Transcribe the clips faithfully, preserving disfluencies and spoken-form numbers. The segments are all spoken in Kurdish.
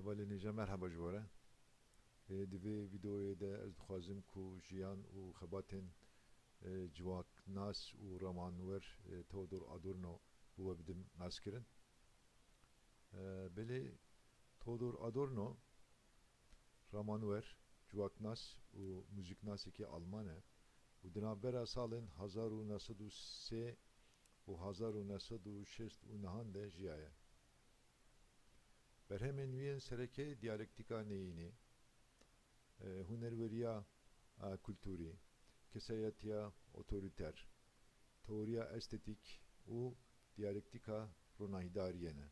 Belê nêja, merheba ji we re. Ê, di vê vîdeoyê de ez dixwazim ku jiyan û xebatên, ê, civaknas û ramanwer, ê, Theodor Adorno bi we bidim naskirin. Ê, belê Theodor Adorno ramanwer, civaknas û muzîknasekî Alman e û di navbera salên hezar û neh sed û sê û hezar û neh sed û şêst û nehan de jiyaye. Berhemên wî yên sereke diyalektîka neyînî, e, hunerweriya, e, kulturî, kesayetiya otorîter, teoriya estetîk û diyalektîka ronahîdariyê ne.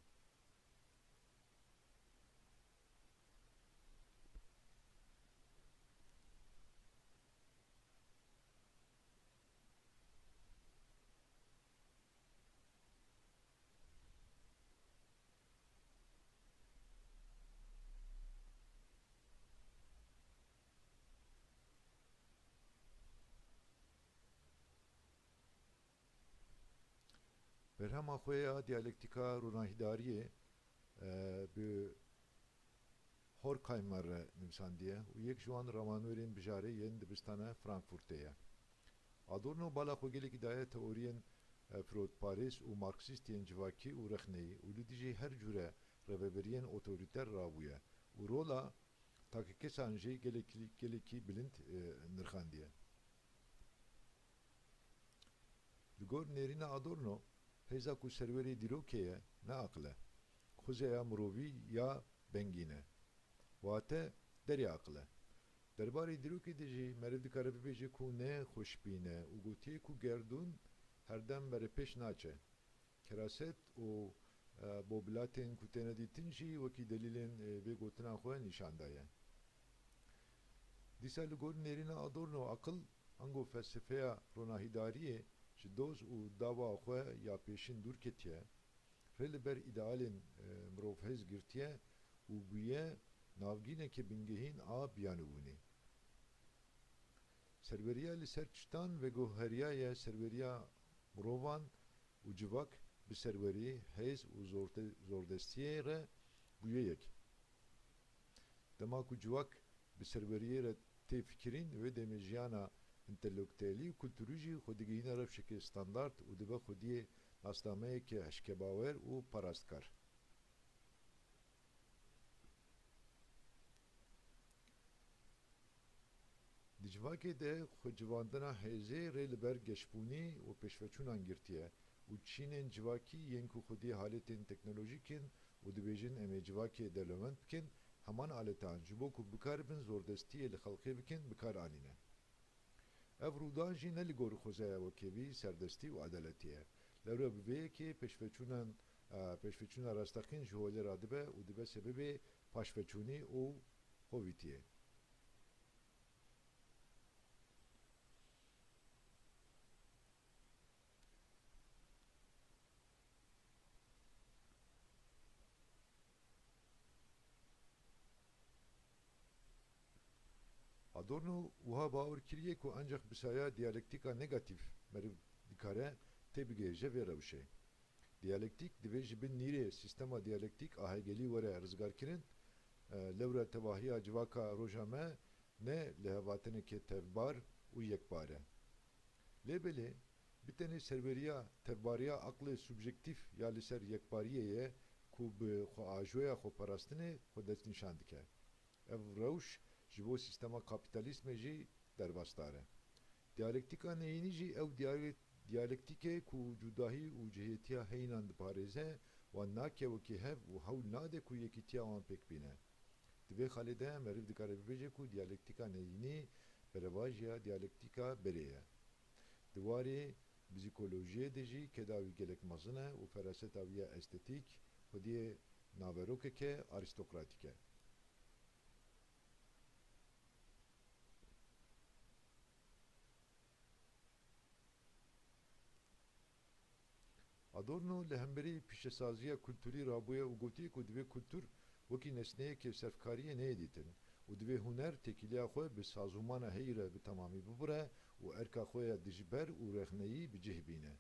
Berhema xwe ya diyalektîka ronahîdariyê, e, bi Horkheimer re nivîsandiye û yek ji wan ramanwerên bijarê yên dibistana Frankfurtê ye. Adorno bala xwe gelekî daye teoriyên, e, firotparêz û marksîst yên civakî û rexneyî û li dijî her cûre rêveberiyên otorîter rabûye û rola takekesan jî gelekî, gelekî bilind, e, nirxandiye. Li gor nêrîna Adorno, hêza ku serwerê dîrokê ye, ne aqil e. Xuzeya mirovî ya bengîn e. Wate derê aqil e. Derbarê dîrokê de jî meriv dikare bibêje ku ne xweşbîn e û gotiye ku gerdûn herdem berepêş naçe. Keraset û, e, bobilatên ku têne dîtin jî wekî delîlên, e, vê gotina xwe nîşan daye. Dîsa li gor nêrîna Adorno aqil ango felsefeya ronahîdariyê ji doz û dava xwe ya pêşîn dûr ketiye, rê li ber îdealên, e, mirovhêz girtiye û bûye navgîneke bingehîn a biyanîbûnê. Serweriya li ser tiştan veguheriyaye serweriya mirovan û civak bi serwerî, hêz û zorte-, zordestiyê re bûye yek. Dema ku civak bi serweriyê re tê fikirîn, wê demê jiyana entelektuelî û kulturî jî xwe digihîne rewşeke standard û dibe xwediyê nasnameyeke hişkebawer û parastkar. Di civakê de xwecivandina hêzê rê li ber geşbûnî û pêşveçûnan girtiye û çînên civakî yên ku xwediyê haletên teknolojîk in û dibêjin em ê civakê dewlemend bikin, heman aletan ji bo ku bikaribin zordestiyê li xelkê bikin, bi kar anîne. Ev rûdan jî ne li gor xwezaya wekevî, serdestî û edaletî ye. Lewre bi vê yekê pêşveçûnan, e, pêşveçûna rasteqîn ji holê radibe û dibe sebebê paşveçûnî û xovîtiyê. Adorno wiha bawer kiriye ku ancak bi saya diyalektîka negatîf meriv dikare têbigihêje vê rewşê. Diyalektîk divê ji bin nîrê sîstema diyalektîk a Hegelî were rizgarkirin, e, lewra tevahiya civaka roja me ne lihevhatineke tevbar û yekpar e. Lê belê, bi tenê serweriya tevbariya aqlê subjektîf ya li ser yekpariyê ye ku bi xweajoya xweparastinê xwe destnîşan dike. Ev rewş ji bo sîstema kapîtalîzmê jî derbasdar e. Diyalektîka neyînî jî ew diyale-, diyalektîk e ku cudahî û cihêtiya heyînan diparêze, wan nake wekî hev û hewl nade ku yekîtiya wan pêk bîne. Di vê xalê de meriv dikare bibêje ku diyalektîka neyînî berevajiya diyalektîka berê ye. Di warê psîkolojiyê de jî keda wî gelek mezin e û feraseta wî ya estetîk xwediyê naverokeke arîstokratîk e. Adorno li hemberî pîşesaziya kulturî rabûye û gotiye ku divê kultur wekî nesneyeke serfkariyê neyê dîtin û divê huner têkiliya xwe bi sazûmana heyî re bi temamî bibire û erka xwe ya dijber û rexneyî bi cih bîne.